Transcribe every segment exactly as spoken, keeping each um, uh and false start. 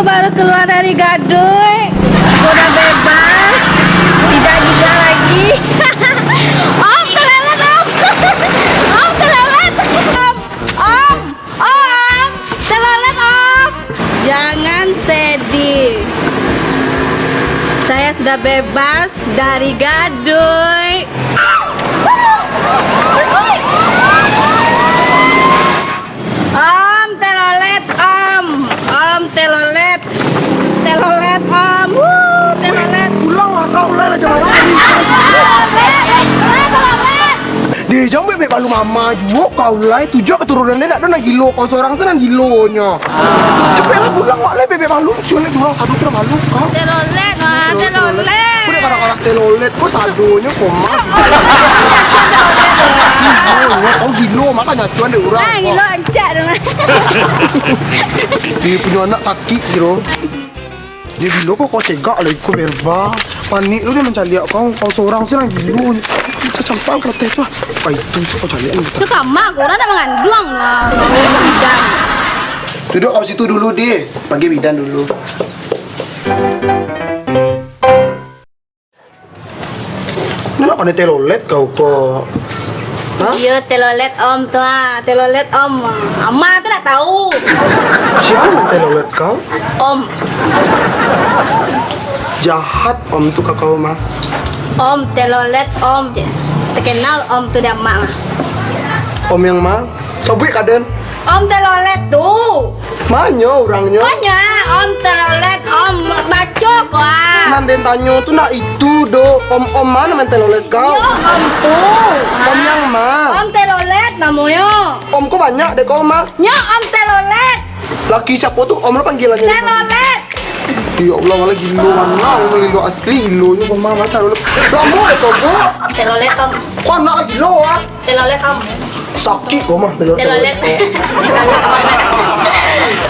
Baru keluar dari gaduh, udah bebas, tidak juga lagi. Om, telolet, Om. Om, telolet, Om. Om, Om, telolet, Om. Jangan sedih. Saya sudah bebas dari gaduh. Om, telolet, Om. Om, telolet. Telolet, Om. Wuh, telolet. Pulanglah kau lah, lah, jangan. Telolet. Telolet. Deh, jangan bebek balu mama juo kau lah. Tujuak keturunan dia nak, nak gilo kau seorang tu, nak gilonyo. Cepatlah pulang, wak lah, bebek balu. Sulit urang satu tu dah balu kau. Telolet, Wak, telolet. Udah kadang-kadang telolet pun sadonyo koma. Gilo, kau gilo, makanya acuan dek urang. Ah, gilo ancak tu mah. Dia punya anak sakit, gilo. Dia gilo kok, kau cegak lah iko Berba. Panik lu dia mancaliak kau, kau seorang sih lah gilo. Kau campang kereteh tu ah. Apa itu sih kau caliak ni? Tu kamar kau, orang nak manganduang lah. Bidan. Duduk kau situ dulu, deh. Panggil bidan dulu. Nak pandai telolet kau ko? Hah? Iyo, telolet Om tu ah. Telolet Om. Ama tu nak tahu. Siapa telolet kau? Om. Jahat Om tu ka kau mah. Om, telolet Om. Terkenal Om tu di ama mah. Om yang ma? Sabuik ka den. Om telolet tu. Manyo urangnyo? Manyo, Om telolet, Om baco ko ah. Nan den tanyo tu nak itu doh. Om, Om ma nan telolet kau? Yo, Om tu. Om yang ma? Om telolet namonyo. Om ko banyak dek kau ma? Nyo, Om telolet. Laki siapo tu? Om lo panggilannyo. Telolet. Ya Allah, malah gilo mano, Om gilo asli, gilonyo Om ma, ma telolet. Lamo dek kau, Bu. Telolet, Om. Kau anak lagi lo ah. Telolet, Om. Sakik kau mah, telolet. Telolet.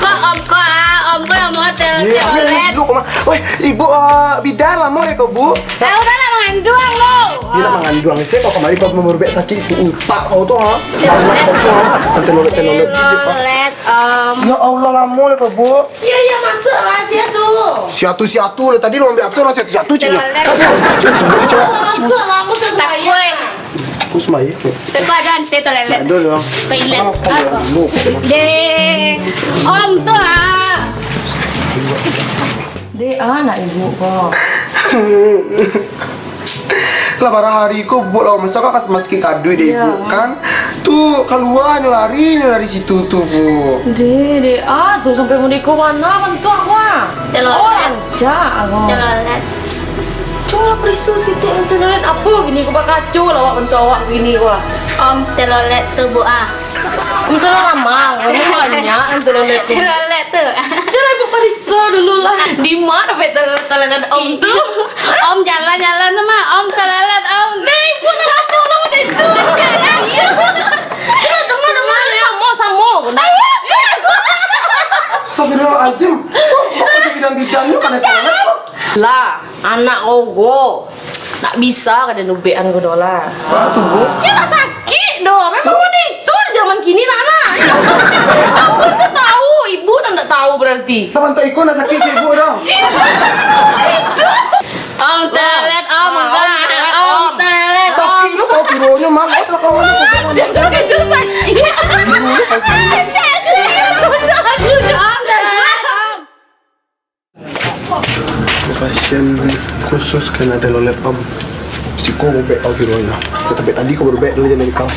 Kok Om kau ah, Om kau yang mau tel-, Iya, ambil telolet. Dulu kau mah. Weh, ibu, eh, bidan lamo dek kau, Bu? Kau kan nak manganduang tu. Dia nak manganduang. Saya kau kemari kau mau berbuat sakit tu utak kau tu ha. Anak kau tu ha. Telolet, telolet, jijik, ha. Telolet, Om. Ya Allah, lamo dek kau, Bu. Iya, iya, masuklah, siatu. Siatu, siatu lah. Tadi lo ambil apa tu orang siatu, siatu cik. Telolet. Masuklah, aku tak sembahyang. Takut. Aku sembahyang. Teko aja ante toilet. Tak ada doang. Toilet. Apa? Deh. Om tu ah. Dek, anak ibu kok. Lah, bara hari ko, Bu, lah, masa kau kas-, masih kaduik dek ibu, kan? Tu, kalua, nyo lari, nyo dari situ tu, Bu. Dek, dek, ah, tu sampai mudiko mana bantuak, wah. Telolet. Oh, rancak, wah. Telolet. Cuba lah periksa sakitik, telolet. Apa gini, ko bakaco lah awak bantuak awak gini, wah. Om, telolet tu, Bu, ah. Entah lah, Mang. Memang banyak yang telolet tu. Telolet tu. Cuba ibu periksa dulu lah. Di mana dapek telolet-telolet Om tu? Om jalan-jalan tu mah, Om telolet, Om. Nah, ibu nak baca nama dia tu. Iya. Cuba dengar, dengar. Samo, samo. Astagfirullahalazim. Kok, kok kau bidan-bidan tu kan ada telolet kok? Lah. Anak rogo. Nak bisa ka den ubekan ko doh lah. Baa tu, Bu? Yo, nak sakik doh. Memang model itu di zaman kini nak, nak. Apa sa tahu? Ibu tu ndak tahu berarti. Lah bantuak iko nak sakik cek ibu doh. Om telolet, Om, Om telolet, Om telolet, Om. Sakik lo kau kironyo, Mang. Kau salah kawan. Dia tu sakik. Om telolet, Om. Pasien khusus kena telolet, Om. Siko bubek kau kironyo. Kau tapi tadi kau bubek dulu jadi kau.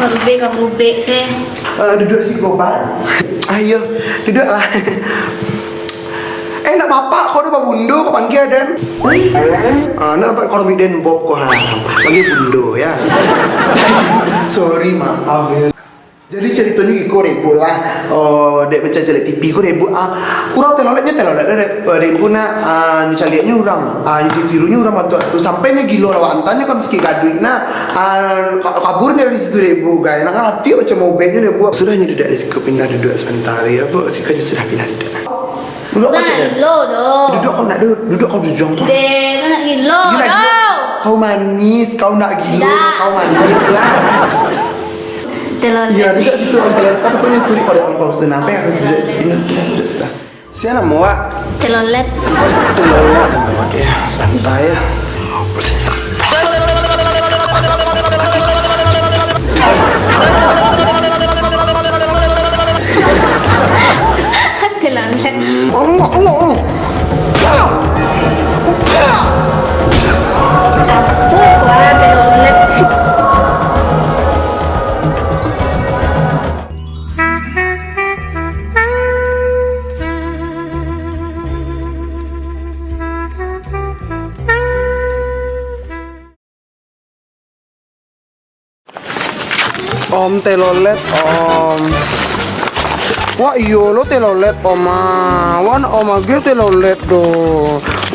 Barubek ka barubek se. Ah, duduk siko, Pak. Ah, iyo, duduklah. Eh, nak bapak kau tu babundo kau panggil den. Ah, nak bapak kau ambil den Bob kau ha. Panggil bundo ya. Sorry, maaf ya. Jadi, caritonyo iko, dek Bu, lah. Oh, dek mancaliak T V ko, dek Bu, ah, urang teloletnyo telolet, dek, dek Bu, nak, ah, nyo caliaknyo urang, ah, nyo titirunyo urang bantuak tu, sampai nyo gilo lah, antanyo ka masakik gaduik, nah, ah, ka-, kabur nyo dari situ, dek Bu, gai. Nak ngarati macam ubeknyo, dek Bu. Sudah nyo duduak di siku, pindah duduak sabanta, ya, Bu, siku nyo sudah pindah duduak. Duduak kau, Cik, dek. Gilo doh. Duduak kau nak du-, duduak kau di ujung tu. Dek, kau nak gilo doh. Kau manis, kau nak gilo, kau manis lah. Telolet. Iya, tidak situ, Bang. Kalau apa pun itu di pada angpau situ, nampak harus duduk sini, kita sudah sudah. Siapa nama, Wak? Telolet. Telolet nama, Wak, ya. Sebentar, ya. Telolet. Allah, Allah, Allah. Om, telolet, Om. Wah, iyo lo, telolet, Om, ah. Wan, Om agiah telolet do.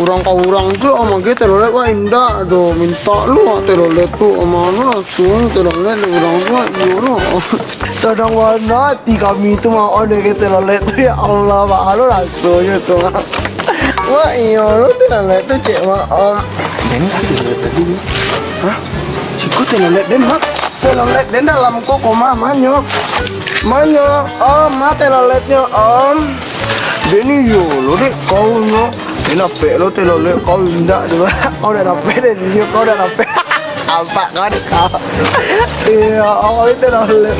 Urang ka urang tu, Om agiah telolet, wah, indak do. Mintak lo, wah, telolet tu, Om, anu langsung telolet urang tu, wah, iyo lo. Sadang bana ati kami tu, ma, Om, dari telolet tu, ya Allah, ma, lo rasonyo tu, ma. Wah, iyo lo, telolet tu, cek, ma, Om. Den lah telolet tadi ni. Hah? Siko telolet den, ha? Telolet den dalam ko, koma, manyo. Manyo, Om, ma teloletnyo, Om. Den iyo lo, dek, kau nyo. Den dapek lo telolet, kau indak tu. Kau dah dapek, den iyo, kau dah dapek. Nampak kau, dek, kau. Iyo, Om, telolet.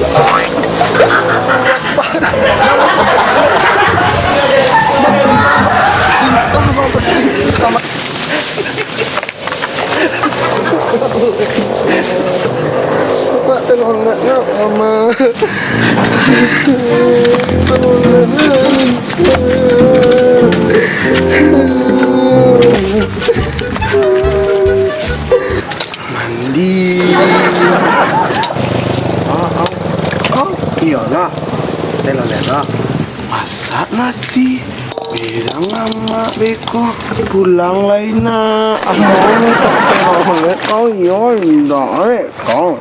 Mak, tolong nak, nak, Mama. Tolong nak. Mandi. Ah, ah, ah, iyolah. Tolong nak, nak. Masak nasi, bilang amak beko, pulang lai nak. Amak, minta tolong, kau iyo indak, eh, kau.